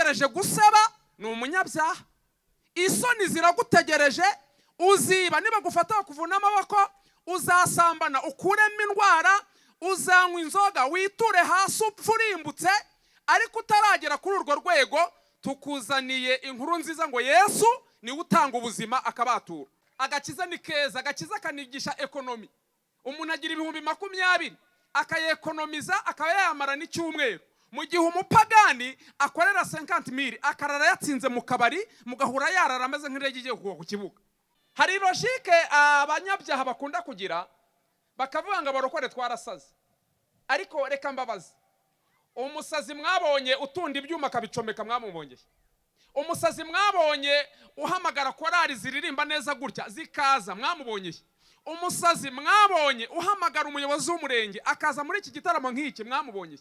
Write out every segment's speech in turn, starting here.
Uragutegereje guseba, ni umunyabyaha. Isoni ziragutegereje. Uziba, nibagufata bakuvuna amaboko. Uzasambana ukuremo indwara. Uzanywa inzoga witure hasi upfa urimbutse. Ariko utaragera kuri urwo rwego, tukuzaniye inkuru nziza ngo Yesu niwe utanga ubuzima akabatura. Agakiza ni keza. Agakiza kanigisha économie. Umuntu agira 20,000 akayekonomiza, akaba yayamara n'icyumweru, mu gihe umupagani akorera 50 000 akarara yatsinze mu kabari, mugahura yarara ameze nk'indege igiye kugwa ku kibuga. Hari logique abanyabyaha bakunda kugira, bakavuga ngo abarokore twarasaze. Ariko reka mbabaze: umusazi mwabonye utunda ibyuma akabicomeka, mwamubongeye? Umusazi mwabonye uhamagara korari ziririmba neza gutya zikaza, mwamubonyeye? Umusazi mwabonye uhamagara umuyobozi w'umurenge akaza muri iki gitaramo nk'iki, mwamubonyeye?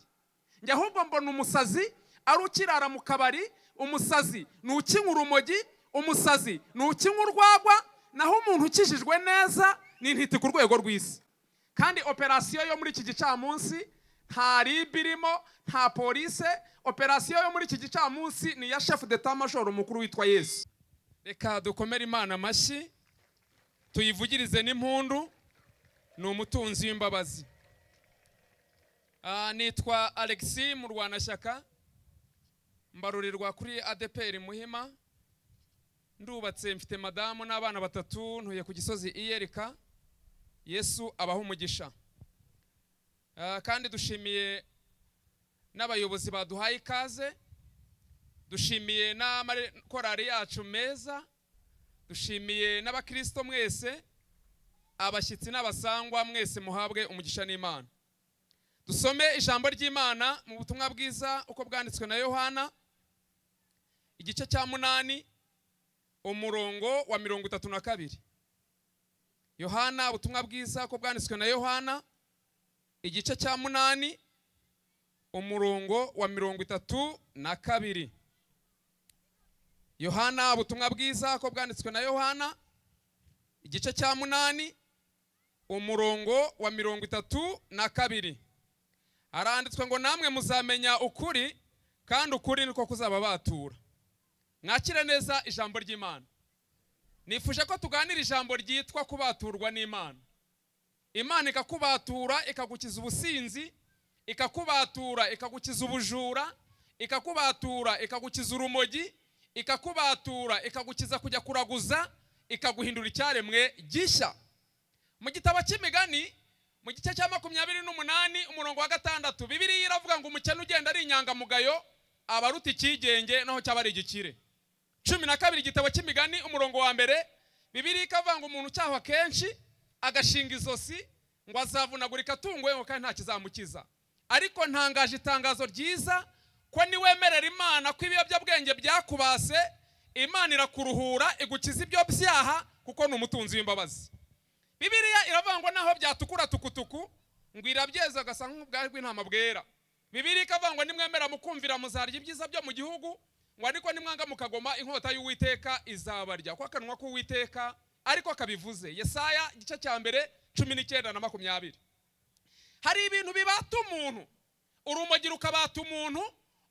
Njye ahubwo mbona umusazi ari ukirara mu kabari, umusazi ni ukinywa urumogi, umusazi ni ukinywa urwagwa, naho umuntu ukijijwe neza ni intiti ku rwego rw'isi. Kandi opération yo muri iki gicamunsi nta RIB irimo, nta polise. Opération yo muri iki gicamunsi ni iya chef d'état major mukuru witwa Yesu. Reka dukomere Imana amashyi, tuyivugirize n'impundu, ni umutunzi w'imbabazi. Nitwa Alexis Murwanashyaka, mbarurirwa kuri ADEPR Muhima. Ndubatse, mfite madamu n'abana batatu, ntuye ku Gisozi Iyerika. Yesu abaha umugisha. Kandi dushimiye n'abayobozi baduhaye ikaze, dushimiye n'amakorari yacu meza, dushimiye n'abakirisito mwese, abashyitsi n'abasangwa mwese, muhabwe umugisha n'Imana. Dusome ijambo ry'Imana mu butumwa bwiza uko bwanditswe na Yohana, igice cya 8, umurongo wa 32. Yohana, ubutumwa bwiza uko bwanditswe na Yohana, igice cya 8, umurongo wa 32. Yohana, ubutumwa bwiza uko bwanditswe na Yohana, igice cya 8, umurongo wa 32, haranditswe ngo: "Namwe muzamenya ukuri, kandi ukuri niko kuzababatura." Mwakire neza ijambo ry'Imana. Nifuje ko tuganira ijambo ryitwa kubaturwa n'Imana. Imana ikakubatura, ikagukiza ubusinzi, ikakubatura, ikagukiza ubujura, ikakubatura, ikagukiza urumogi, ikakubatura, ikagukiza kujya kuraguza, ikaguhindura icyaremwe gishya. Mu gitabo cy'Imigani, mu gice cya 28, umurongo wa 6, Bibiliya iravuga ngo: "Umukene ugenda ari inyangamugayo aba aruta icyigenge naho cyaba ari igikire." 12, igitabo cy'Imigani, umurongo wa 1, Bibiliya ikavuga ngo: "Umuntu ucyahwa kenshi agashinga izosi, ngo azavunagurika atunguwe, ngo kandi nta kizamukiza." Ariko ntangaje itangazo ryiza ko niwemerera Imana ko ibiyobyabwenge byakubase, Imana irakuruhura, igukiza ibyo byaha, kuko ni umutunzi w'imbabazi. Bibiliya iravuga ngo naho byatukura tukutuku, ngo irabyeza agasa nk'ubwari bw'intama bwera. Bibiliya ikavuga ngo: "Nimwemera mukumvira muzarya ibyiza byo mu gihugu," ngo "ariko nimwanga mukagoma, inkota y'Uwiteka izabarya, kuko akanwa k'Uwiteka ariko kabivuze." Yesaya igice cya 1, 19 na 20. Hari ibintu bibata umuntu: urumogi rukabata umuntu,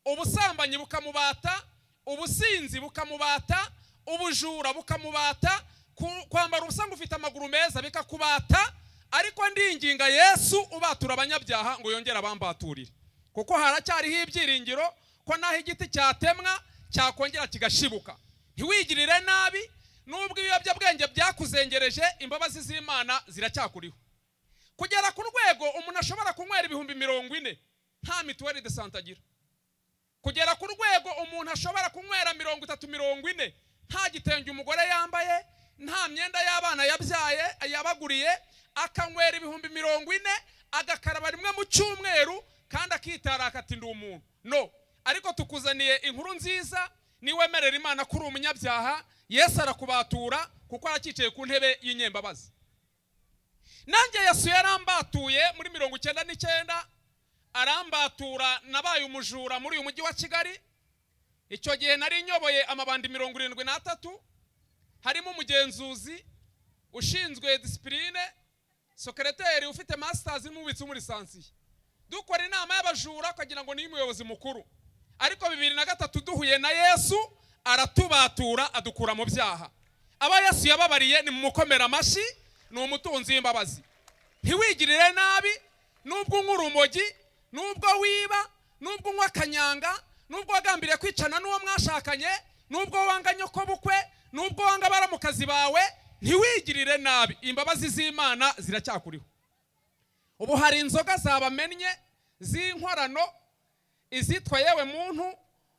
ubusambanyi bukamubata, ubusinzi bukamubata, ubujura bukamubata, kwambara ubusa ngo ufite amaguru meza bikakubata. Ariko ndinginga Yesu ubatura abanyabyaha ngo yongere abambaturire, kuko haracyariho ibyiringiro ko naho igiti cyatemwa cyakongera kigashibuka. Ntiwigirire nabi. Nubwo ibiyobyabwenge byakuzengereje, imbabazi z'Imana ziracyakuriho. Kugera ku rwego umuntu ashobora kunywera 40,000 nta mutuelle de santé agira, kugera ku rwego umuntu ashobora kunywera 30, 40 nta gitenge umugore yambaye, nta myenda y'abana yabyaye yabaguriye, akanywera 40,000, agakaraba rimwe mu cyumweru, kandi akitaraka ati: "Ndi umuntu." No ariko tukuzaniye inkuru nziza: niwemerera Imana ko uri umunyabyaha, Yesu arakubatura, kuko aracyicaye ku ntebe y'inyembabazi. Nanjye Yesu yarambatuye muri 99, arambatura. Nabaye umujura muri uyu mujyi wa Kigali. Icyo gihe nari nyoboye amabandi 73, harimo umugenzuzi ushinzwe discipline, secrétaire ufite masters n'umubitsi w'umulicencié. Dukora inama y'abajura ukagira ngo niyo umuyobozi mukuru. Ariko 2003 duhuye na Yesu, aratubatura, adukura mu byaha. Aba Yesu yababariye ni mumukomera amashyi, ni umutunzi w'imbabazi. Ntiwigirire nabi, nubwo unywa urumogi, nubwo wiba, nubwo unywa akanyanga, nubwo wagambiriye kwicana n'uwo mwashakanye, nubwo wanga nyokobukwe, nubwo wanga baramukazi bawe, ntiwigirire nabi, imbabazi z'Imana ziracyakuriho. Ubu hari inzoga zabamennye z'inkorano, izitwa yewe muntu,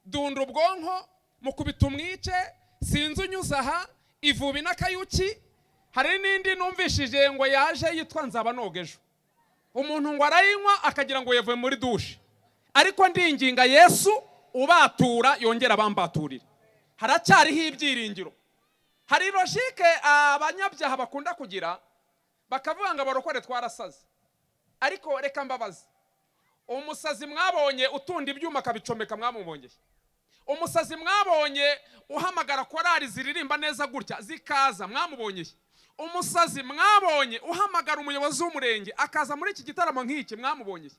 dunda ubwonko, mukubita umwice, sinzi unyuze aha, ivubi n'akayuki. Hari n'indi numvishije ngo yaje yitwa nzaba noga ejo. Umuntu ngo arayinywa akagira ngo yavuye muri douche. Ariko ndinginga Yesu ubatura yongera abambaturire, haracyariho ibyiringiro. Hari logique abanyabyaha bakunda kugira, bakavuga ngo abarokore twarasaze. Ariko reka mbabaze, umusazi mwabonye utunda ibyuma akabicomeka mwamubongeye? Umusazi mwabonye uhamagara korari ziririmba neza gutya zikaza mwamubonyeye? Umusazi mwabonye uhamagara umuyobozi w'umurenge akaza muri iki gitaramo nk'iki mwamubonyeye?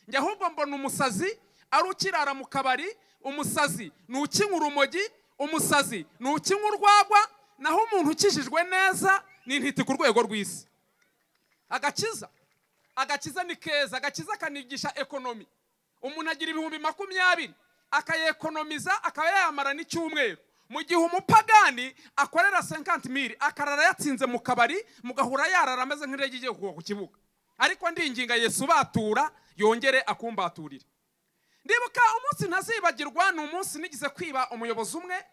Njye ahubwo mbona umusazi ari ukirara mu kabari, umusazi ni ukinywa urumogi, umusazi ni ukinywa urwagwa, naho umuntu ukijijwe neza ni intiti ku rwego rw'isi. Agakiza ni keza, agakiza kanigisha économie. Umuntu agira 20,000 akayekonomiza, akaba yayamara n'icyumweru, mu gihe umupagani akorera 50 000 akarara yatsinze mu kabari, mugahura yarara ameze nk'indege igiye kugwa ku kibuga. Ariko ndinginga Yesu batura yongere akumbaturire. Ndibuka umunsi ntazibagirwa, ni umunsi nigize kwiba umuyobozi umwe,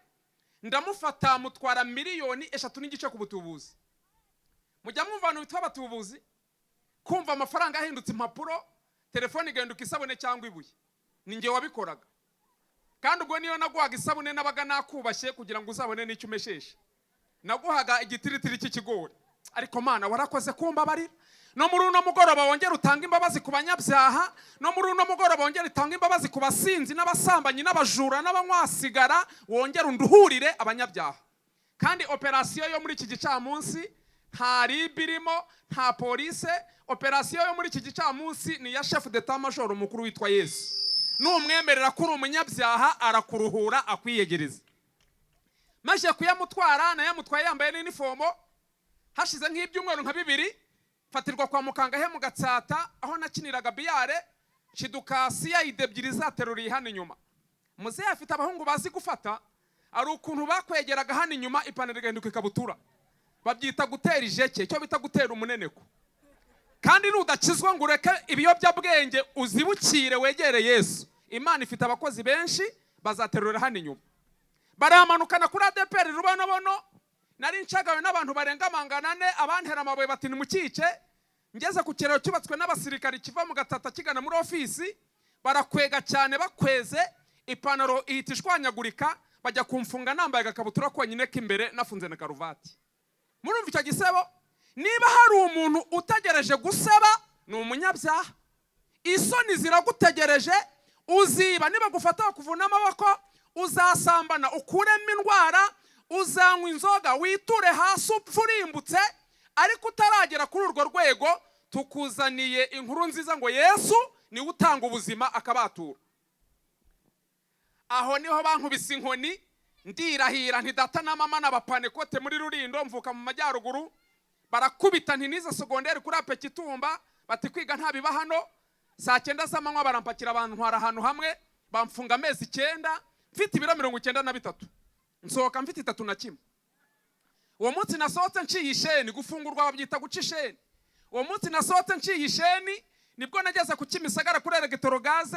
ndamufata mutwara 3.5 miliyoni ku butubuzi. Mujya mwumva abantu bitwa abatubuzi, kumva amafaranga ahindutse impapuro, telefone igahinduka isabune cyangwa ibuye. Ni njye wabikoraga, kandi ubwo niyo naguhaga isabune nabaga nakubashye kugira ngo uzabone n'icyo umeshesha. Naguhaga igitiritiri cy'ikigori. Ariko Mana, warakoze kumbabarira. No muri uno mugoroba wongera utange imbabazi ku banyabyaha, no muri uno mugoroba wongera utange imbabazi ku basinzi n'abasambanyi n'abajura n'abanywasigara, wongera unduhurire abanyabyaha. Kandi opération yo muri iki gicamunsi nta RIB irimo, nta polise. Opération yo muri iki gicamunsi ni iya chef d'état major mukuru witwa Yesu. Numwemerera ko uri umunyabyaha, arakuruhura akwiyegereza. Maze kuyamutwara, nayamutwaye yambaye n'inifomo. Hashize nk'ibyumweru nka 2, fatirwa kwa mukanga he mu Gatsata aho nakiniraga billard, nshiduka CID ebyiri zateruriye hano inyuma. Muzehe afite abahungu bazi gufata, ari ukuntu bakwegeraga hano inyuma ipantaro igahinduka ikabutura. Babyita gutera ijeke, icyo bita gutera umuneneko. Kandi nudakizwa ngo ureke ibiyobyabwenge, uzibukire wegere Yesu, Imana ifite abakozi benshi bazaterura hano inyuma. Baramanukana kuri ADEPR Rubonobono. Nari nshagawe n'abantu barenga 400, abantera amabuye bati nimukice. Ngeze ku kiraro cyubatswe n'abasirikari kiva mu Gatata kigana muri ofisi, barakwega cyane, bakweze ipantaro ihita ishwanyagurika, bajya kumfunga nambaye agakabutura konyine k'imbere, nafunze na karuvati. Murumva icyo gisebo? Niba hari umuntu utegereje guseba, ni umunyabyaha. Isoni ziragutegereje. Uziba, niba gufata bakuvuna amaboko, uzasambana ukuremo indwara, uzanywa inzoga witure hasi upfa urimbutse. Ariko utaragera kuri urwo rwego, tukuzaniye inkuru nziza ngo Yesu niwe utanga ubuzima akabatura. Aho niho bankubise inkoni, ndirahira nti data na mama n'abapanekote muri Rurindo, mvuka mu majyaruguru. Barakubita nti nize secondaire kuri APE Kitumba, bati kwiga ntabiba hano. Saa 9 z'amanywa barampakira, bantwara ahantu hamwe, bamfunga amezi 9, mfite ibiro 93, nsohoka mfite 31. Uwo munsi nasohotse nciye isheni. Gufungurwa babyita guca isheni. Uwo munsi nasohotse nciye isheni, nibwo nageze ku Kimisagara kuri Electrogaz,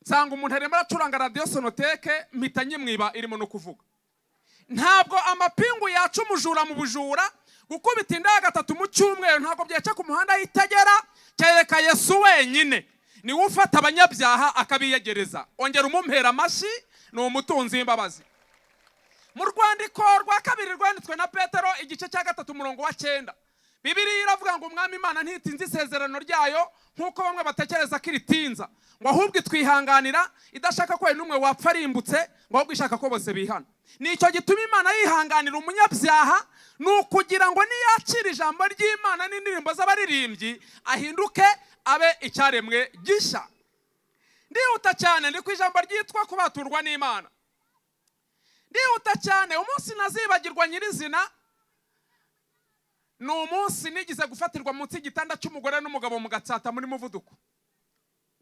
nsanga umuntu arimo aracuranga radiyo Sonoteke, mpita nyimwiba irimo no kuvuga. Ntabwo amapingu yaca umujura mu bujura. Gukubita inda gatatu mu cyumweru ntabwo byaca ku muhanda y'itegera. Kereka Yesu wenyine niwe ufata abanyabyaha akabiyegereza. Ongera umumpera amashyi, ni umutunzi w'imbabazi. Mu rwandiko rwa kabiri rwanditswe na Petero, igice cya 3, umurongo wa 9, Bibiliya iravuga ngo Umwami Imana ntitinze isezerano ryayo nk'uko bamwe batekereza ko iritinza, ngo ahubwo itwihanganira, idashaka ko hari n'umwe wapfa arimbutse, ngo ahubwo ishaka ko bose bihana. Nicyo gituma Imana yihanganira umunyabyaha, ni ukugira ngo niyakira ijambo ry'Imana n'indirimbo z'abaririmbyi ahinduke abe icyaremwe gishya. Ndihuta cyane, ndi ku ijambo ryitwa kubaturwa n'Imana. Ndihuta cyane. Umunsi ntazibagirwa nyirizina ni umunsi nigeze gufatirwa munsi y'igitanda cy'umugore n'umugabo mu Gatsata muri Muvuduko.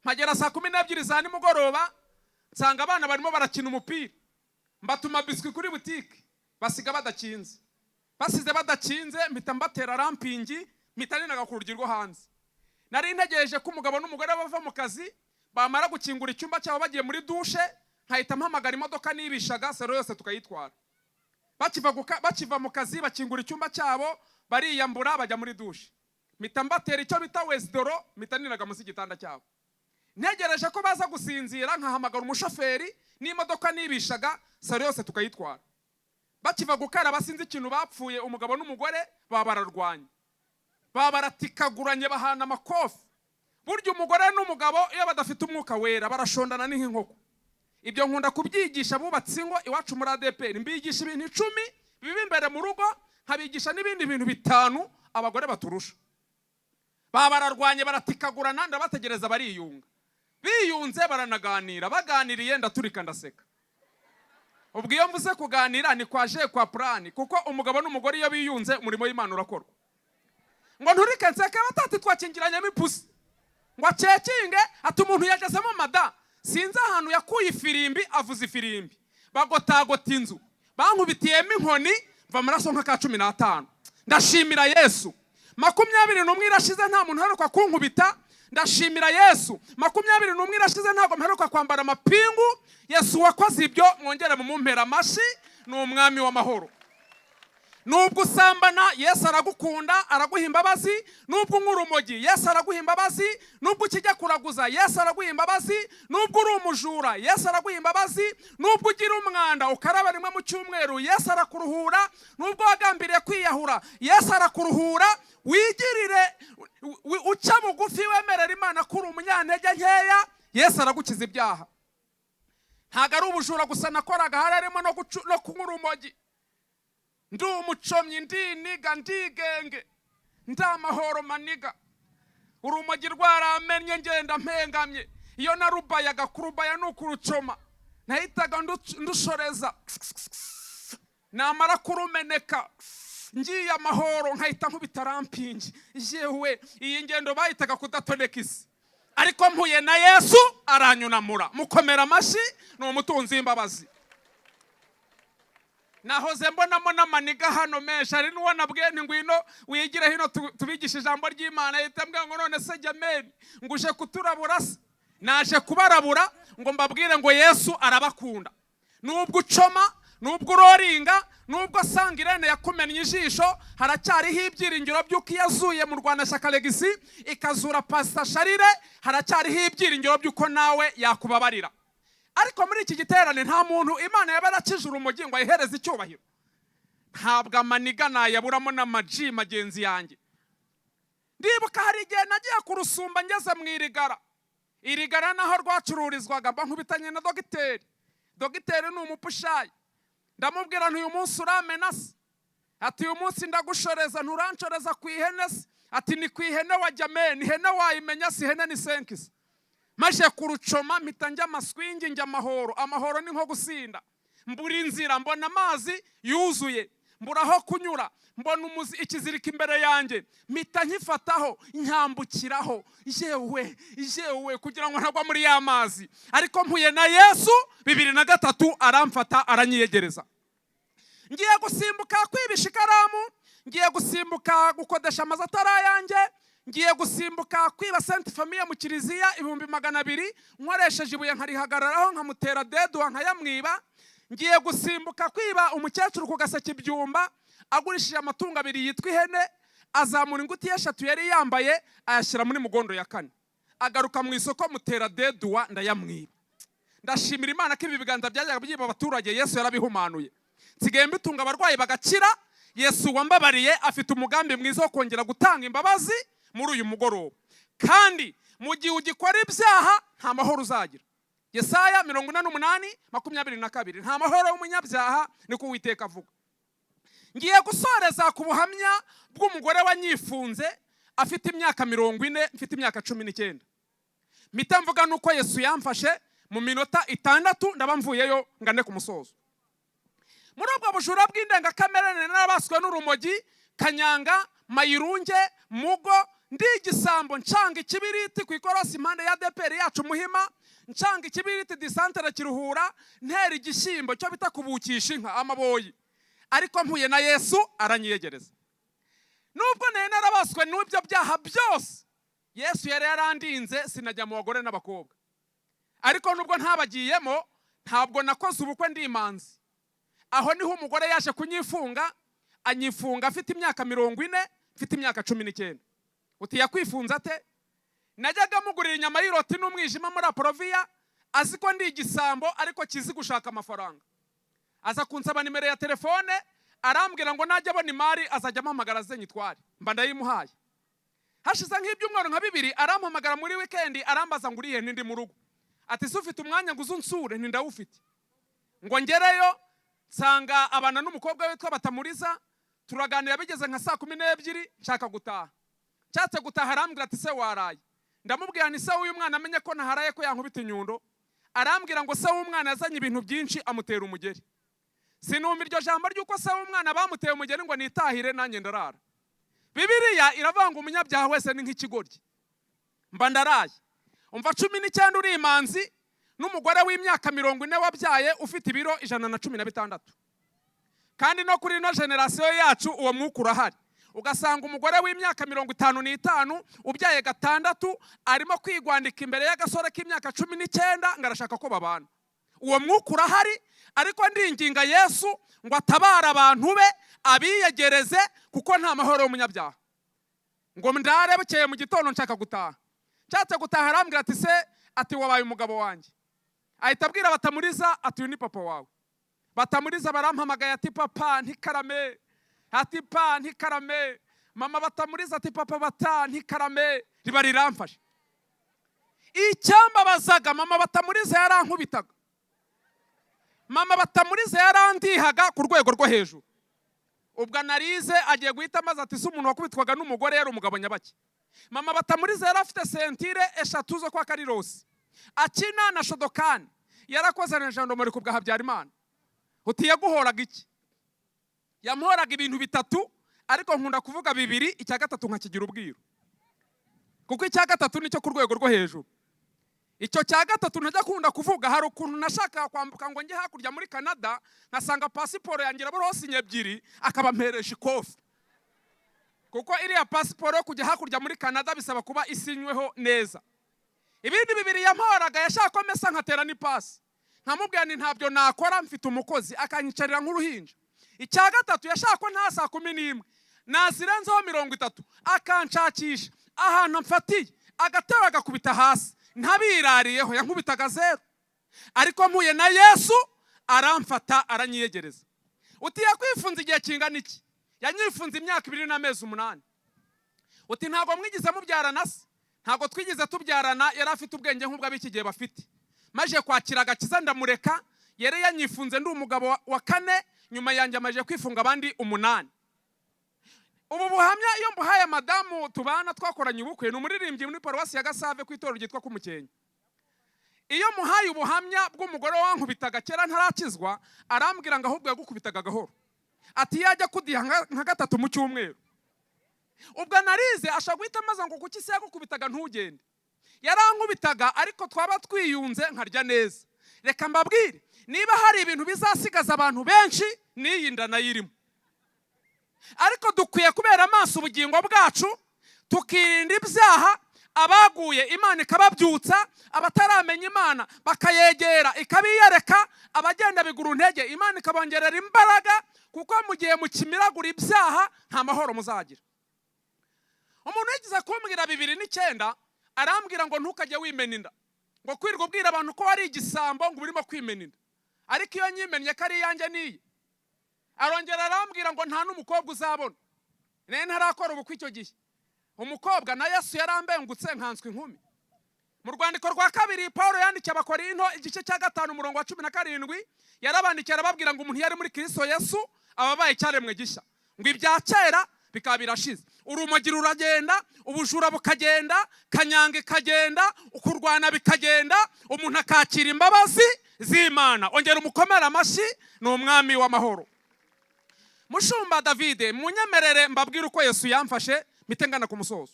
Mpagera saa 12 za nimugoroba, nsanga abana barimo barakina umupira. Mbatuma biswi kuri butike, basiga badakinze. Basize badakinze, mpita mbatera rampingi, mpita ninaga ku rugi rwo hanze. Nari ntegereje ko umugabo n'umugore bava mu kazi, bamara gukingura icyumba cyabo bagiye muri dushe, nkahita mpamagara imodoka nibishaga sero yose tukayitwara. Bakiva mu kazi, bakingura icyumba cyabo, bariyambura, bajya muri dushe, mpita mbatera icyo bita wezidoro, mpita ninaga munsi y'igitanda cyabo. Ntegereje ko baza gusinzira, nkahamagara umushoferi n'imodoka nibishaga saro yose tukayitwara. Bakiva gukaraba, sinzi ikintu bapfuye, umugabo n'umugore baba bararwanye, baba baratikaguranye, bahana amakofi. Burya umugore n'umugabo iyo badafite Umwuka Wera barashondana, ni nk'inkoko. Ibyo nkunda kubyigisha bubatse ingo iwacu muri ADEPR. Mbigisha ibintu 10 biba imbere mu rugo, nkabigisha n'ibindi bintu 5 abagore baturusha. Baba bararwanye, baratikagurana, ndabategereza bariyunga. Biyunze baranaganira. Baganiriye ndaturika ndaseka. Ubwo iyo mvuze kuganira ni kwa je kwa purani, kuko umugabo n'umugore iyo biyunze umurimo w'Imana urakorwa. Ngo nturike nseke, batati twakingiranyemo ipusi. Ngo acekinge, ati umuntu yagezemo mada, sinzi ahantu yakuye ifirimbi, avuza ifirimbi, bagotagota inzu, bankubitiyemo inkoni, mva amaraso nk'aka 15. Ndashimira Yesu, 21 irashize nta muntu uheruka kunkubita. Ndashimira Yesu, 21 irashize ntabwo mperuka kwambara amapingu. Yesu wakoze ibyo, mwongere mumumpera amashyi, ni umwami w'amahoro. Nubwo usambana, Yesu aragukunda, araguha imbabazi. Nubwo unywa urumogi, Yesu araguha imbabazi. Nubwo ukijya kuraguza, Yesu araguha imbabazi. Nubwo uri umujura, Yesu araguha imbabazi. Nubwo ugira umwanda ukaraba rimwe mu cyumweru, Yesu arakuruhura. Nubwo wagambiriye kwiyahura, Yesu arakuruhura. Wigirire uca bugufi, wemerera Imana ko uri umunyantege nkeya, Yesu aragukiza ibyaha. Ntabwo ari ubujura gusa nakoraga, hari harimo no kunywa urumogi. Ndi umucomyi, ndiniga, ndigenge, ndi amahoro maniga. Urumogi rwaramennye, ngenda mpengamye. Iyo narubayaga, kurubaya ni ukurucoma, nahitaga ndushoreza, namara kurumeneka ngiye amahoro nkahita nkubita rampingi. Yewe, iyi ngendo bahitaga kudatoneka isi, ariko mpuye na Yesu aranyunamura. Mukomera amashyi, ni umutunzi w'imbabazi. Nahoze mbonamo n'amaniga hano menshi. Hari n'uwo nabwiye nti ngwino wigire hino tubigishe ijambo ry'Imana, ahita ambwira ngo none se jameni, ngo uje kuturabura se? Naje kubarabura ngo mbabwire ngo Yesu arabakunda. Nubwo ucoma, nubwo uroringa, nubwo sanga Irene yakumennye ijisho, haracyariho ibyiringiro by'uko iyo azuye mu Rwandashyaka Legisi, ikazura Pasita Sharire, haracyariho ibyiringiro by'uko nawe yakubabarira. Ariko muri iki giterane nta muntu Imana yaba yarakije urumogi ngo ayihereze icyubahiro? Ntabwo amaniga nayaburamo n'amaji magenzi yanjye. Ndibuka hari igihe nagiye kurusumba, ngeze mu Irigara. Irigara naho rwacururizwaga, mba nkubitanye na dogiteri. Dogiteri ni umupushayi. Ndamubwira nti uyu munsi uramena se? Ati uyu munsi ndagushoreza. Nturanshoreza ku ihene se? Ati ni ku ihene wajya meni, ihene wayimenya si? Ihene ni senkisi. Maze kurucoma mpita njya amaswingi, njya amahoro. Amahoro ni nko gusinda. Mbura inzira, mbona amazi yuzuye, mbura aho kunyura, mbona ikiziriko imbere yanjye, mpita nkifataho nkambukiraho. Yewe yewe, kugira ngo ntagwa muri ya mazi. Ariko mpuye na Yesu 2003, aramfata aranyiyegereza. Ngiye gusimbuka kwibisha ikaramu, ngiye gusimbuka gukodesha amazu atari ayanjye, ngiye gusimbuka kwiba Sainte Famille mu kiliziya 200,000, nkoresheje ibuye nkarihagararaho, nkamutera deduwa nkayamwiba. Ngiye gusimbuka kwiba umukecuru ku Gaseke ibyumba, agurishije amatungo abiri yitwa ihene, azamura ingutiya eshatu yari yambaye, ayashyira muri mugondo ya kane, agaruka mu isoko, mutera deduwa ndayamwiba. Ndashimira Imana ko ibi biganza byajyaga byiba abaturage Yesu yarabihumanuye, nsigaye mbitunga abarwayi bagakira. Yesu wambabariye afite umugambi mwiza wo kongera gutanga imbabazi muri uyu mugoroba. Kandi mu gihe ugikora ibyaha nta mahoro uzagira. Yesaya 48:22, nta mahoro y'umunyabyaha, niko Uwiteka avuga. Ngiye gusoreza ku buhamya bw'umugore wanyifunze afite imyaka 40, mfite imyaka 19. Mpita mvuga nuko Yesu yamfashe mu minota 6, ndaba mvuyeyo ngane ku musozo. Muri ubwo bujura bw'indengakamere narabaswe n'urumogi, kanyanga, mayirunge, mugo, ndi igisambo, ncanga ikibiriti ku ikorosi impande ya ADEPR yacu Muhima, ncanga ikibiriti disantere Kiruhura, ntera igishyimbo cyo bita kubukisha inka amaboyi. Ariko mpuye na Yesu aranyiyegereza. Nubwo nari narabaswe n'ibyo byaha byose, Yesu yari yarandinze, sinajya mu bagore n'abakobwa. Ariko nubwo ntabagiyemo, ntabwo nakoze ubukwe ndi imanzi. Aho niho umugore yaje kunyifunga, anyifunga afite imyaka 40, mfite imyaka 19. Uti yakwifunze ate? Najyaga mugurira inyama y'iroti n'umwijima muri Aporoviya, azi ko ndi igisambo ariko kizi gushaka amafaranga. Aza kunsaba nimero ya telefone, arambwira ngo najya abona imari azajya ampamagara aze nyitware. Mba ndayimuhaye. Hashize nk'ibyumweru nka 2, arampamagara muri wikendi, arambaza ngo urihe? Nti ndi mu rugo. Ati se ufite umwanya ngo uze unsure? Nti ndawufite. Ngo ngereyo nsanga abana n'umukobwa witwa Batamuriza, turaganira, bigeze nka saa 12 nshaka gutaha. Nshatse gutaha arambwira ati se waraye? Ndamubwira nti se w'uyu mwana amenye ko ntaharaye ko yankubita inyundo. Arambwira ngo se w'umwana yazanye ibintu byinshi amutera umugeri. Sinumva iryo jambo ry'uko se w'umwana bamuteye umugeri, ngo nitahire nanjye ndarara. Bibiliya iravuga ngo umunyabyaha wese ni nk'ikigoryi. Mba ndaraye. Umva, 19 uri imanzi n'umugore w'imyaka 40 wabyaye, ufite ibiro 116. Kandi no kuri ino génération yacu uwo mwuka urahari, ugasanga umugore w'imyaka 55 ubyaye 6 arimo kwigwandika imbere y'agasore k'imyaka 19 ngo arashaka ko babana. Uwo mwuka urahari, ariko ndinginga Yesu ngo atabare abantu be, abiyegereze, kuko nta mahoro y'umunyabyaha. Ngo ndare, bukeye mu gitondo nshaka gutaha. Nshatse gutaha arambwira ati se, ati wabaye umugabo wanjye. Ahita abwira Batamuriza ati uyu ni papa wawe. Batamuriza barampamagaye ati papa ntikarame, ati pa ntikarame. Mama Batamuriza ati papa bata ntikarame. Riba riramfashe. Icyambabazaga, mama Batamuriza yarankubitaga, mama Batamuriza yarandihaga ku rwego rwo hejuru. Ubwo anarize agiye guhita amaze ati se umuntu wakubitwaga n'umugore yari umugabo nyabaki? Mama Batamuriza yari afite ceinture 3 zo kwa Karirosi, akina na Shodokan, yarakoze na gendarmerie ku bwa Habyarimana. Uti yaguhoraga iki? Yamuhoraga ibintu bitatu, ariko nkunda kuvuga bibiri, icya gatatu nkakigira ubwiru, kuko icya gatatu nicyo ku rwego rwo hejuru. Icyo cya gatatu ntajya akunda kuvuga. Hari ukuntu nashakaga kwambuka ngo njye hakurya muri Canada, nkasanga pasiporo yanjye iraburaho sinye ebyiri, akaba ampereje ikofi, kuko iriya pasiporo yo kujya hakurya muri Canada bisaba kuba isinyweho neza. Ibindi bibiri yamporaga, yashaka ko mesa nkatera n'ipasi, nkamubwira nti ntabyo nakora, mfite umukozi, akanyicarira nk'uruhinja. Icya gatatu, yashaka ko nta saa 11 nazirenzeho 30, akanshakisha ahantu amfatiye, agatebe agakubita hasi ntabirariyeho, yankubitaga zeru. Ariko mpuye na Yesu aramfata aranyiyegereza. Uti yakwifunze igihe kingana iki? Yanyifunze imyaka 2 n'amezi 8. Uti ntabwo mwigeze mubyarana se? Ntabwo twigeze tubyarana, yari afite ubwenge nk'ubwo ab'iki gihe bafite. Maze kwakira agakiza ndamureka. Yari yanyifunze ndi umugabo wa kane, nyuma yanjye amaze kwifunga abandi 8. Ubu buhamya iyo mbuhaye madamu tubana, twakoranye ubukwe, ni umuririmbyi muri paruwasi ya Gasave ku itorero ryitwa Kumukenke, iyo muhaye ubuhamya bw'umugore wankubitaga kera ntarakizwa, arambwira ngo ahubwo yagukubitaga gahoro, ati yajya kudiha nka gatatu mu cyumweru. Ubwo narize ashobora guhita amaze ngo kuki se yagukubitaga ntugende? Yarankubitaga, ariko twaba twiyunze nkarya neza. Reka mbabwire, niba hari ibintu bizasigaza abantu benshi, n'iyi nda nayo irimo. Ariko dukwiye kubera amaso ubugingo bwacu, tukirinda ibyaha. Abaguye Imana ikababyutsa, abataramenya Imana bakayegera ikabiyereka, abagenda bigura intege Imana ikabongerera imbaraga, kuko mu gihe mukimiragura ibyaha nta mahoro muzagira. Umuntu yigeze kumbwira 2009, arambwira ngo ntukajye wimena inda, ngo kwirirwa ubwira abantu ko wari igisambo ngo urimo kwimena inda. Ariko iyo nyimennye ko ari iyanjye niye. Arongera arambwira ngo nta n'umukobwa uzabona. Nayo ntarakora ubukwe icyo gihe. Umukobwa na Yesu yarambengutse nkanswe inkumi. Mu rwandiko rwa kabiri Paul yandikiye Abakorinto, igice cya 5, umurongo wa 17, yarabandikiye arababwira ngo umuntu iyo ari muri Kristo Yesu aba abaye icyaremwe gishya, ngo ibya kera Bikaba birashize, urumogi ruragenda, ubujura bukagenda, kanyanga ikagenda, ukurwana bikagenda, umuntu akakira imbabazi z'Imana. Ongera umukomere amashyi, ni Umwami w'amahoro. Mushumba Davide, munyemerere mbabwire uko Yesu yamfashe, mpite ngana ku musozo.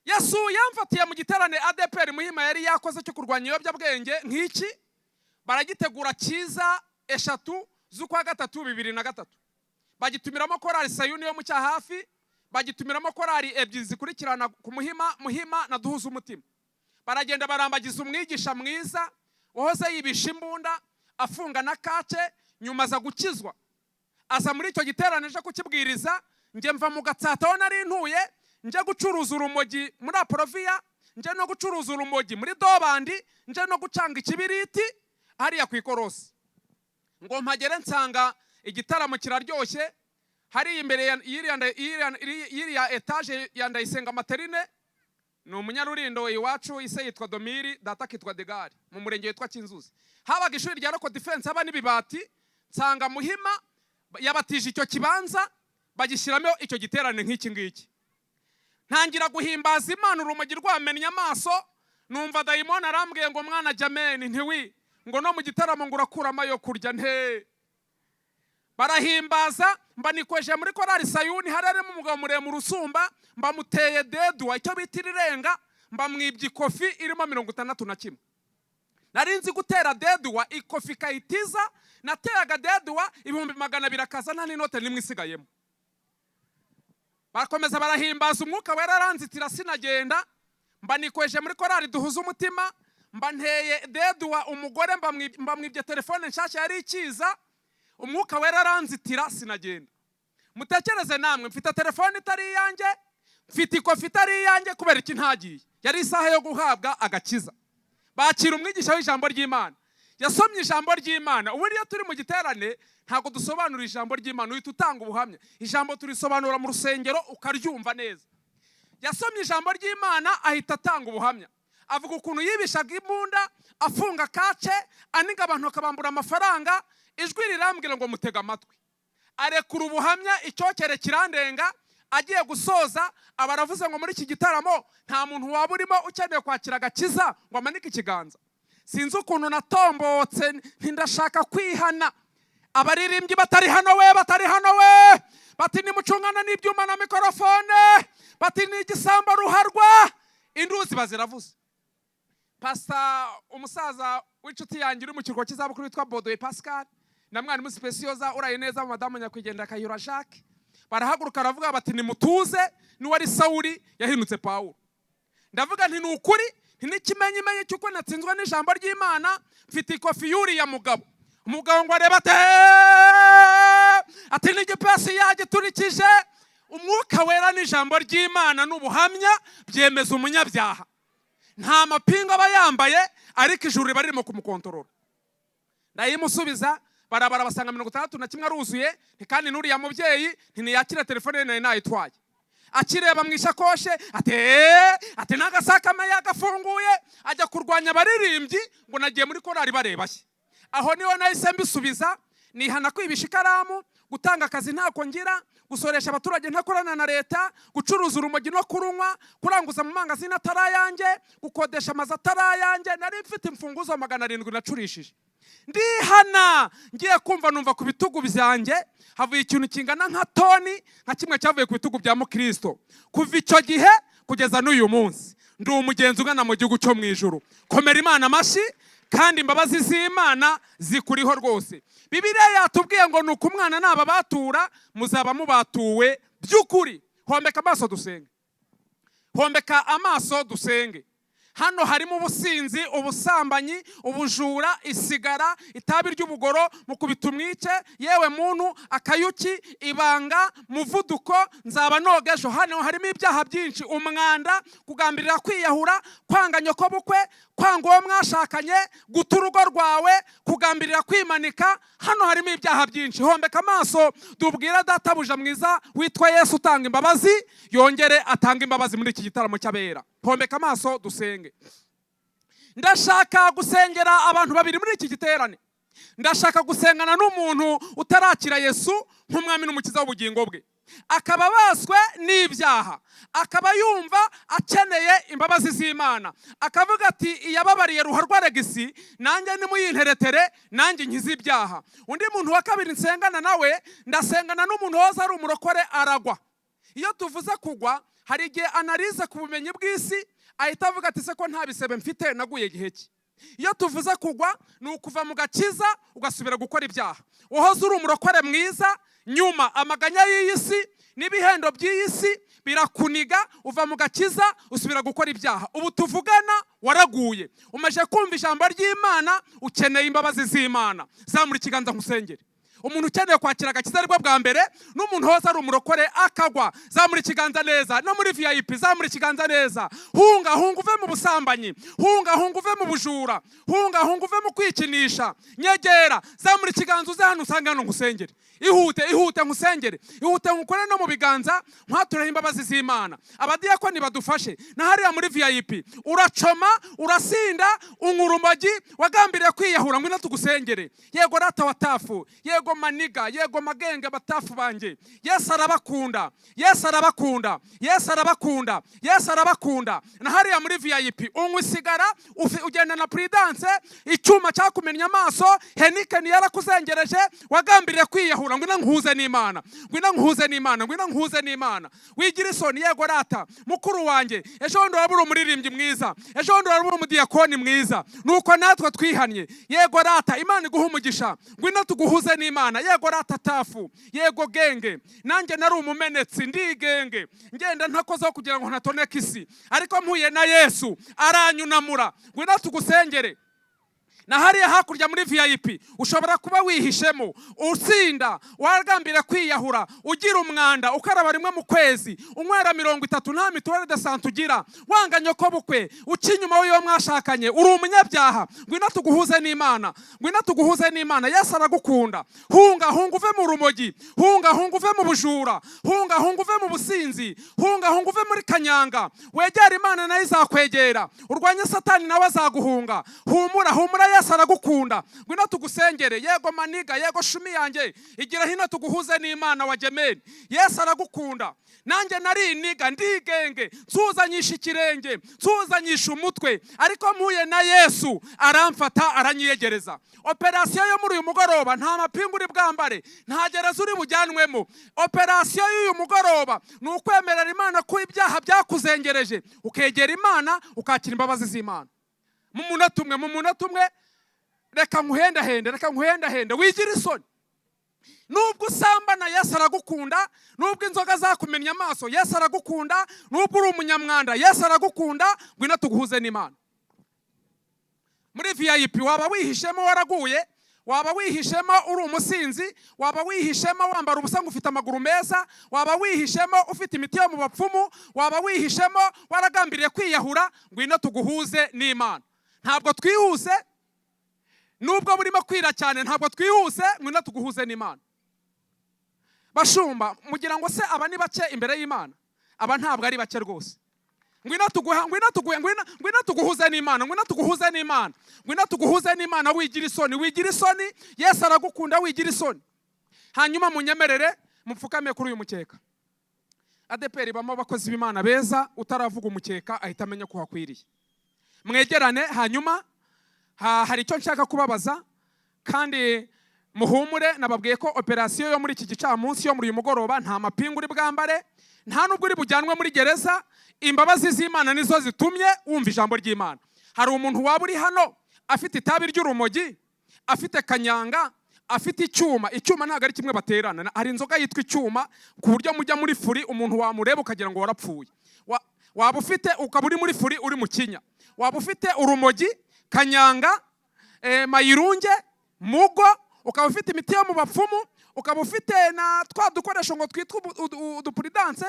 Yesu yamfatiye mu giterane ADEPR Muhima yari yakoze cyo kurwanya ibiyobyabwenge nk'iki. Baragitegura cyiza 3 z'ukwa 3 2003, bagitumiramo korali Sayuni yo mu Cyahafi, bagitumiramo korali ebyiri zikurikirana ku Muhima, Muhima na Duhuze Umutima. Baragenda barambagiza umwigisha mwiza wahoze yibisha imbunda, afunga na kace, nyuma aza gukizwa, aza muri icyo giterane aje kukibwiriza. Njye mva mu Gatsata aho nari ntuye, nje gucuruza urumogi muri Aporoviya, nje no gucuruza urumogi muri Dobandi, nje no gucanga ikibiriti hariya ku ikorosi. Ngo mpagere nsanga igitaramo kiraryoshye hariya imbere y'iriya etaje ya Ndayisenga Materine. Ni Umunyarurindo iwacu, ise yitwa Domiri, data akitwa Degari, mu murenge witwa Kinzuzi. Habaga ishuri rya Local Defense, haba n'ibibati. Nsanga Muhima yabatije icyo kibanza, bagishyiramo icyo giterane nk'iki ngiki. Ntangira guhimbaza Imana, urumogi rwamennye amaso. Numva dayimoni arambwiye ngo: "Mwana jameni, ntiwi ngo no mu gitaramo ngo urakuramo ayo kurya nte." Barahimbaza, mba nikweje muri korali Sayuni, hari harimo umugabo muremure usumba, mbamuteye deduwa, icyo bita irirenga, mbamwibye ikofi irimo 61. Nari nzi gutera deduwa, ikofi ikayitiza. Nateraga deduwa 200,000 akaza nta n'inote n'imwe isigayemo. Barakomeza barahimbaza, Umwuka Wera aranzitira sinagenda. Mba nikweje muri korali Duhuze Umutima, mba nteye deduwa umugore, mbamwibye telefone nshyashya yari ikiza. Umwuka Wera aranzitira sinagenda. Mutekereze namwe, mfite telefone itari iyanjye, mfite ikofi itari iyanjye, kubera iki ntagiye? Yari isaha yo guhabwa agakiza. Bakira umwigisha w'ijambo ry'Imana, yasomye ijambo ry'Imana. Ubu iyo turi mu giterane ntabwo dusobanura ijambo ry'Imana, uhita utanga ubuhamya. Ijambo turisobanura mu rusengero ukaryumva neza. Yasomye ijambo ry'Imana, ahita atanga ubuhamya, avuga ukuntu yibishaga imbunda, afunga kace, aniga abantu akabambura amafaranga. Ijwi rirambwira ngo mutega amatwi. Arekura ubuhamya, icyokere kirandenga. Agiye gusoza aba aravuze ngo: "Muri iki gitaramo nta muntu waba urimo ukeneye kwakira agakiza ngo amanike ikiganza?" Sinzi ukuntu natombotse, ntindashaka kwihana. Abaririmbyi batari hano we, batari hano we, bati nimucungana n'ibyuma na mikorofone, bati ni igisambo ruharwa. Induru ziba ziravuze. Pasita, umusaza w'inshuti yanjye uri mu kiruhuko cy'izabukuru witwa Bodoye Pascal, na mwarimu Sipesiyoza uraye neza, madamu nyakwigendera Kayura Jacques, barahaguruka baravuga bati: "Nimutuze, n'uwari Sawuri yahindutse Pawulo." Ndavuga nti: "Ni ukuri, nti n'ikimenyimenyi cy'uko natsinzwe n'ijambo ry'Imana, mfite ikofi y'uriya mugabo." Umugabo ngo arebe ati ati n'igipesi yagiturikije. Umwuka Wera n'ijambo ry'Imana n'ubuhamya byemeza umunyabyaha. Nta mapingu aba yambaye, ariko ijuru riba ririmo kumukontorora. Ndayimusubiza, barabara basanga 61 aruzuye. Kandi n'uriya mubyeyi ntiyakira telefone ye nari nayitwaye. Akireba mu ishakoshe ati: "Eee," ati n'agasakame yagafunguye, ajya kurwanya abaririmbyi ngo nagiye muri korali bareba shye. Aho niho nahise mbisubiza, nihana kwibisha ikaramu, gutanga akazi ntako ngira, gusoresha abaturage ntakorana na leta, gucuruza urumogi no kurunywa, kuranguza mu mangazini atari ayanjye, gukodesha amazu atari ayanjye. Nari mfite imfunguzo 700 nacurishije. Ndihana, ngiye kumva numva ku bitugu byanjye havuye ikintu kingana nka toni, nka kimwe cyavuye ku bitugu bya mukristo. Kuva icyo gihe kugeza n'uyu munsi ndi umugenzi ugana mu gihugu cyo mu ijuru. Komera Imana amashyi, kandi imbabazi z'Imana zikuriho rwose. Bibiliya yatubwiye ngo ni uko umwana naba batura muzaba mubatuwe by'ukuri. Hombeka amaso dusenge, hombeka amaso dusenge. Hano harimo ubusinzi, ubusambanyi, ubujura, isigara, itabi ry'ubugoro, mukubita umwice, yewe muntu, akayuki, ibanga, muvuduko, nzaba noga ejo. Hano harimo ibyaha byinshi: umwanda, kugambirira kwiyahura, kwanga nyokobukwe, kwanga uwo mwashakanye, guta urugo rwawe, kugambirira kwimanika. Hano harimo ibyaha byinshi. Hombeka amaso tubwira databuja mwiza witwa Yesu utanga imbabazi, yongere atange imbabazi muri iki gitaramo cy'abera. Hombeka amaso dusenge. Ndashaka gusengera abantu babiri muri iki giterane. Ndashaka gusengana n'umuntu utarakira Yesu nk'Umwami n'Umukiza w'ubugingo bwe. Akaba abaswe n'ibyaha, akaba yumva akeneye imbabazi z'Imana, akavuga ati: "Iyababariye Ruharwa Regisi, nanjye nimuyinteretere, nanjye nkize ibyaha." Undi muntu wa kabiri nsengana nawe, ndasengana n'umuntu wahoze ari umurokore, aragwa. Iyo tuvuze kugwa, hari igihe anarize ku bumenyi bw'isi ahita avuga ati: "Se ko nta bisebe mfite, naguye gihe ki?" Iyo tuvuze kugwa, ni ukuva mu gakiza ugasubira gukora ibyaha. Wahoze uri umurokore mwiza, nyuma amaganya y'iyi si n'ibihendo by'iyi si birakuniga, uva mu gakiza usubira gukora ibyaha. Ubu tuvugana waraguye, umaze kumva ijambo ry'Imana, ukeneye imbabazi z'Imana. Zamura ikiganza nkusengere. Umuntu ukeneye kwakira agakiza aribwo bwa mbere, n'umuntu wose ari umurokore akagwa, zamura ikiganza neza. No muri VIP, zamura ikiganza neza. Hunga, hunga uve mu busambanyi, hunga, hunga uve mu bujura, hunga, hunga uve mu kwikinisha. Nyegera, zamura ikiganza, uze hano, usange hano nkusengere. Ihute, ihute nkusengere, ihute nkukore no mu biganza, nkwatureho imbabazi z'Imana. Abadiyakoni badufashe. Na hariya muri VIP, uracoma, urasinda, unywa urumogi, wagambiriye kwiyahura, ngwino tugusengere. Yego rata watafu, yego maniga, yego magenge, batafu banjye, Yesu arabakunda, Yesu arabakunda, Yesu arabakunda, Yesu arabakunda. Na hariya muri VIP, unywa isigara, ugenda na Prudence, icyuma cyakumennye amaso, Heineken yarakuzengereje, wagambiriye kwiyahura, ngwino nkuhuze n'Imana, ngwino nkuhuze n'Imana, ngwino nkuhuze n'Imana. Wigira isoni. Yego rata mukuru wanjye, ejo bundi waba uri umuririmbyi mwiza, ejo bundi waba uri umudiyakoni mwiza, nuko natwe twihannye. Yego rata, Imana iguha umugisha, ngwino tuguhuze n'Imana. Yego rata tafu, yego genge, nanjye nari umumenetsi, ndigenge, ngenda ntakozeho kugira ngo ntatoneka isi, ariko mpuye na Yesu aranyunamura. Ngwino tugusengere. Na hariya hakurya muri VIP, ushobora kuba wihishemo, usinda, wagambira kwiyahura, ugira umwanda, ukaraba rimwe mu kwezi, unywera 30, nta mutuelle de santé ugira, wanga nyoko bukwe, uca inyuma w'iyo mwashakanye, uri umunyabyaha, ngwino tuguhuze n'Imana, ngwino tuguhuze n'Imana. Yesu aragukunda. Hunga, hunga uve mu rumogi, hunga, hunga uve mu bujura, hunga, hunga uve mu businzi, hunga, hunga uve muri kanyanga, wegere Imana nayo izakwegera, urwanye Satani nawe azaguhunga. Humura, humura, Yesu aragukunda, ngwino tugusengere. Yego maniga, yego shumi yanjye, igira hino tuguhuze n'Imana wa gemeni. Yesu aragukunda. Nanjye nari iniga, ndigenge, nsuzanyisha ikirenge, nsuzanyisha umutwe, ariko mpuye na Yesu aramfata, aranyiyegereza. Operasiyo yo muri uyu mugoroba, nta mapingu uri bwambare, nta gereza uri bujyanwemo. Operasiyo y'uyu mugoroba ni ukwemerera Imana ko ibyaha byakuzengereje, ukegera Imana, ukakira imbabazi z'Imana. Mu munota umwe, mu munota umwe, reka nkuhendahende, reka nkuhendahende, wigira isoni. Nubwo usambana, Yesu aragukunda. Nubwo inzoga zakumennye amaso, Yesu aragukunda. Nubwo uri umunyamwanda, Yesu aragukunda. Ngwino tuguhuze n'Imana. Muri VIP, waba wihishemo waraguye, waba wihishemo uri umusinzi, waba wihishemo wambara ubusa ngo ufite amaguru meza, waba wihishemo ufite imiti yo mu bapfumu, waba wihishemo waragambiriye kwiyahura, ngwino tuguhuze n'Imana. Ntabwo twihuse, nubwo burimo kwira cyane, ntabwo twihuse, ngwino tuguhuze n'Imana. Bashumba, mugira ngo se aba ni bake imbere y'Imana? Aba ntabwo ari bake rwose. Ngwino tuguha, ngwino tuguhe, ngwino, ngwino tuguhuze n'Imana, ngwino tuguhuze n'Imana, ngwino tuguhuze n'Imana. Wigira isoni, wigira isoni, Yesu aragukunda, wigira isoni. Hanyuma munyemerere mupfukame kuri uyu mukeka. ADEPR ibamo abakozi b'Imana beza, utaravuga umukeka ahita amenya ko hakwiriye. Mwegerane, hanyuma hari icyo nshaka kubabaza. Kandi muhumure, nababwiye ko operasiyo yo muri iki gicamunsi, yo muri uyu mugoroba, nta mapingu uri bwambare, nta nubwo uri bujyanwe muri gereza. Imbabazi z'Imana nizo zitumye wumva ijambo ry'Imana. Hari umuntu waba uri hano afite itabi ry'urumogi, afite kanyanga, afite icyuma? Icyuma ntabwo ari kimwe baterana. Hari inzoga yitwa icyuma, ku buryo mujya muri furi, umuntu wamureba ukagira ngo warapfuye. Waba ufite, ukaba uri muri furi, uri mu kinya, waba ufite urumogi, kanyanga, mayirunge, mugo, ukaba ufite imiti yo mu bapfumu, ukaba ufite na twa dukoresho ngo twitwa uduPrudence,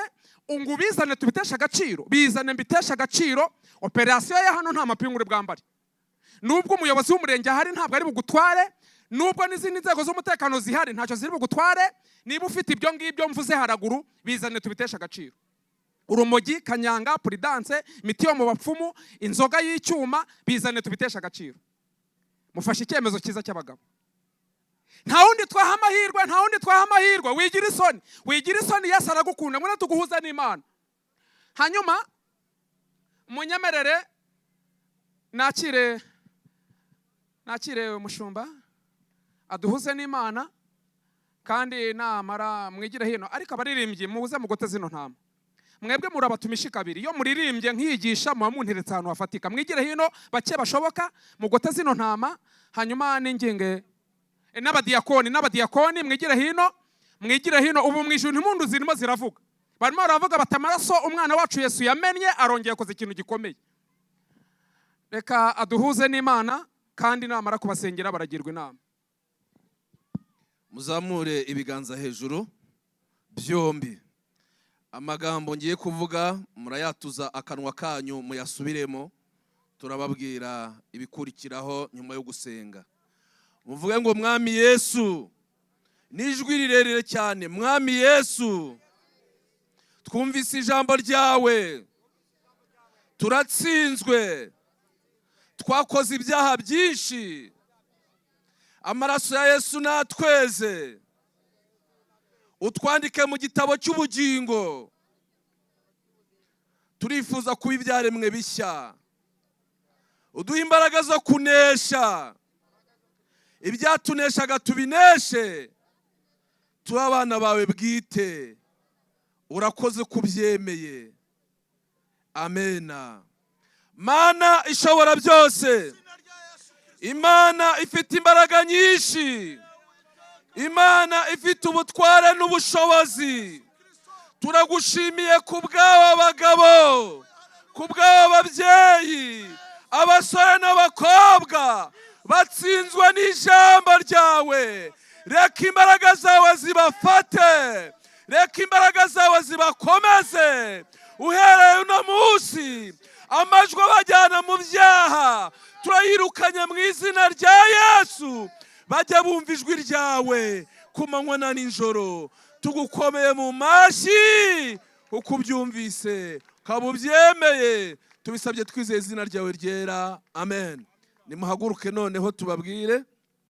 ngo ubizane tubiteshe agaciro. Bizane mbiteshe agaciro. Operasiyo ya hano nta mapingu uri bwambare. Nubwo umuyobozi w'umurenge ahari, ntabwo ari bugutware. Nubwo n'izindi nzego z'umutekano zihari, ntacyo ziri bugutware. Niba ufite ibyo ngibyo mvuze haraguru, bizane tubiteshe agaciro: urumogi, kanyanga, Prudence, imiti yo mu bapfumu, inzoga y'icyuma, bizane tubiteshe agaciro. Mufashe icyemezo cyiza cy'abagabo. Nta wundi twaha amahirwe, nta wundi twaha amahirwe. Wigira isoni, wigira isoni, Yesu aragukunda. Ngwino tuguhuze n'Imana. Hanyuma munyemerere nakire umushumba aduhuze n'Imana, kandi namara mwigire hino. Ariko abaririmbyi, muze mugote zino ntama. Mwebwe murabatumishi kabiri, iyo muririmbye nkiyigisha muba munteretse ahantu hafatika. Mwigire hino bake bashoboka, mugote zino ntama. Hanyuma n'inginge n'abadiyakoni, mwigire hino, mwigire hino. Ubu mu ijuru impundu zirimo ziravuga, barimo baravuga bati: "Amaraso umwana wacu Yesu yamennye arongeye akoze ikintu gikomeye." Reka aduhuze n'Imana, kandi namara kubasengera baragirwa inama. Muzamure ibiganza hejuru byombi. Amagambo ngiye kuvuga murayatuza akanwa kanyu, muyasubiremo. Turababwira ibikurikiraho nyuma yo gusenga. Muvuge ngo: "Mwami Yesu," n'ijwi rirerire cyane. "Mwami Yesu, twumvise ijambo ryawe, turatsinzwe, twakoze ibyaha byinshi. Amaraso ya Yesu natweze, utwandike mu gitabo cy'ubugingo. Turifuza kuba ibyaremwe bishya. Uduhe imbaraga zo kunesha ibyatuneshaga, tubineshe, tube abana bawe bwite. Urakoze kubyemeye. Amena." Mana ishobora byose, Imana ifite imbaraga nyinshi, Imana ifite ubutware n'ubushobozi, turagushimiye ku bw'aba bagabo, ku bw'aba babyeyi, abasore n'abakobwa batsinzwe n'ijambo ryawe. Reka imbaraga zawe zibafate, reka imbaraga zawe zibakomeze. Uhereye uno munsi, amajwi abajyana mu byaha turayirukanye mu izina rya Yesu. Bajya bumva ijwi ryawe ku manywa na nijoro. Tugukomeye mu mashyi uko ubyumvise ukaba ubyemeye. Tubisabye twizeye izina ryawe ryera, amen. Nimuhaguruke noneho tubabwire.